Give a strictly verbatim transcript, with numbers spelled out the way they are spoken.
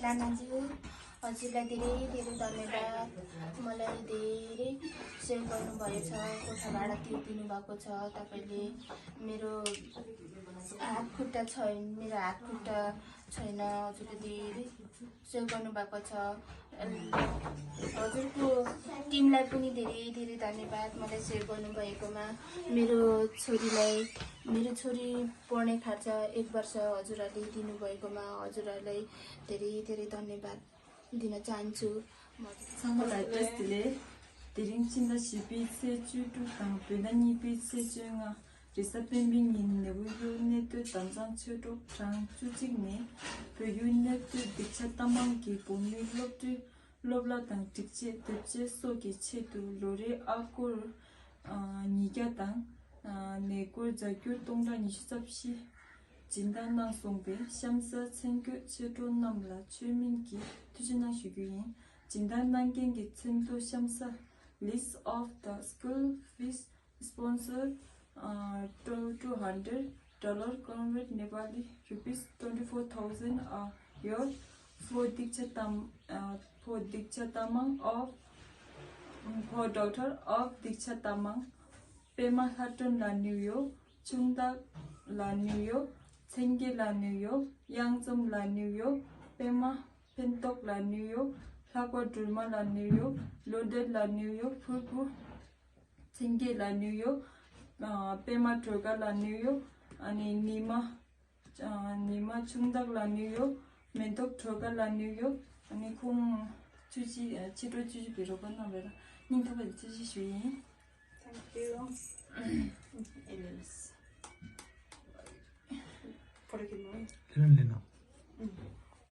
लानाज्यू, हजुरलाई धेरै धेरै धन्यवाद। मलाई धेरै सहयोग गर्नुभएछ, कोठा भाडा तिरिदिनु भएको छ तपाईँले। मेरो हात खुट्टा छैन, मेरो हात खुट्टा छैन, हजुरले धेरै सहयोग गर्नुभएको छ। हजुरको टिमलाई पनि धेरै धेरै धन्यवाद, मलाई सहयोग गर्नुभएकोमा। मेरो छोरीलाई, मेरो छोरी पढ्ने खर्च एक वर्ष हजुरहरूले दिनुभएकोमा हजुरहरूलाई धेरै धेरै धन्यवाद दिन चाहन्छु। म- ཚང་མ་ལ་བཀྲ་ཤིས་བདེ་ལེགས། དེ་རིང་ཕྱི་ཟླ་བཞི་པའི་ཚེས་བཅུ་དྲུག་དང་བོད་ཟླ་གཉིས་པའི་ཚེས་བཅོ་ལྔ། རེས་གཟའ་སྤེན་པའི་ཉིན་ནེའུ་ཡོག་གནས་སྡོད་དམ་གཙང་ཆོས་གྲོགས་གྲངས་བཅུ་གཅིག་ནས་བོད་ཡུལ་གནས་སྡོད་སྡིག་ཆ་ལྟ་མང་གི་བོད་མིའི་སློབ་གྲྭའི་སློབ་གླ་དང་སྒྲིག་ཆས་དེབ་ཆས་སོགས་ཀྱི་ཆེད་དུ་ལོ་རེའི་ཨ་སྒོར་ཨ་ཉིས་བརྒྱ་དང་ཨ་ནས་སྒོར་རྒྱ་སྒྱུར་སྟོང་ཕྲག་ཉི་ཤུ་རྩ་བཞི་སྦྱིན་བདག་གནང་སོང་པས། གཤམ་གསལ་མཚན་བཀོད་ཆེད་གྲོགས་རྣམས་ལ་ཆོས་མིན་གྱིས་ཐུགས་རྗེ་གནང་ཞུ་རྒྱུ་ཡིན། སྦྱིན་བདག་གནང་མཁན་གྱི་མཚན་ཐོ། གཤམ་གསལ། List of the school fees sponsor, uh, to two hundred dollar convert Nepali rupees twenty-four thousand, uh, your for Diksha Tam, uh, for Diksha Tamang of, um, for daughter of Diksha Tamang, པདྨ་ལྷ་སྒྲོན་ལ་ནིའུ་ཡོག། ཆུང་བདག་ལ་ནིའུ་ཡོག། མཚན་དགེ་ལ་ནིའུ་ཡོག། གཡང་འཛོམས་ལ་ནིའུ་ཡོག། པདྨ་ཕན་ཐོགས་ལ་ནིའུ་ཡོག། ལྷག་པ་སྒྲོལ་མ་ལ་ནིའུ་ཡོག། བློ་གྲོས་ལ་ནིའུ་ཡོག། ཕུར་བུ་མཚན་དགེ་ལ་ནིའུ་ཡོག། ཨ་པདྨ་སྒྲོལ་དཀར་ལ་ནིའུ་ཡོག། ཨ་ནི་ཉི་མ། ཨ་ཉི་མ་ཆུང་བདག་ལ་ནིའུ་ཡོག། མེ་ཏོག་སྒྲོལ་དཀར་ལ་ནིའུ་ཡོག། ཨ་ནི་ཁོང་བཅུ་གཅིག་ཨ་ཕྱི་དྲོ་བཅུ་གཅིག་པའི་རོགས་པ་གནང་བས་ལ་སྙིང་ཐག་པ་ནས་བཅུ་གཅིག་ཞུ་ཡིན། Thank you. Anyways. Por aquí no. Tienen lino.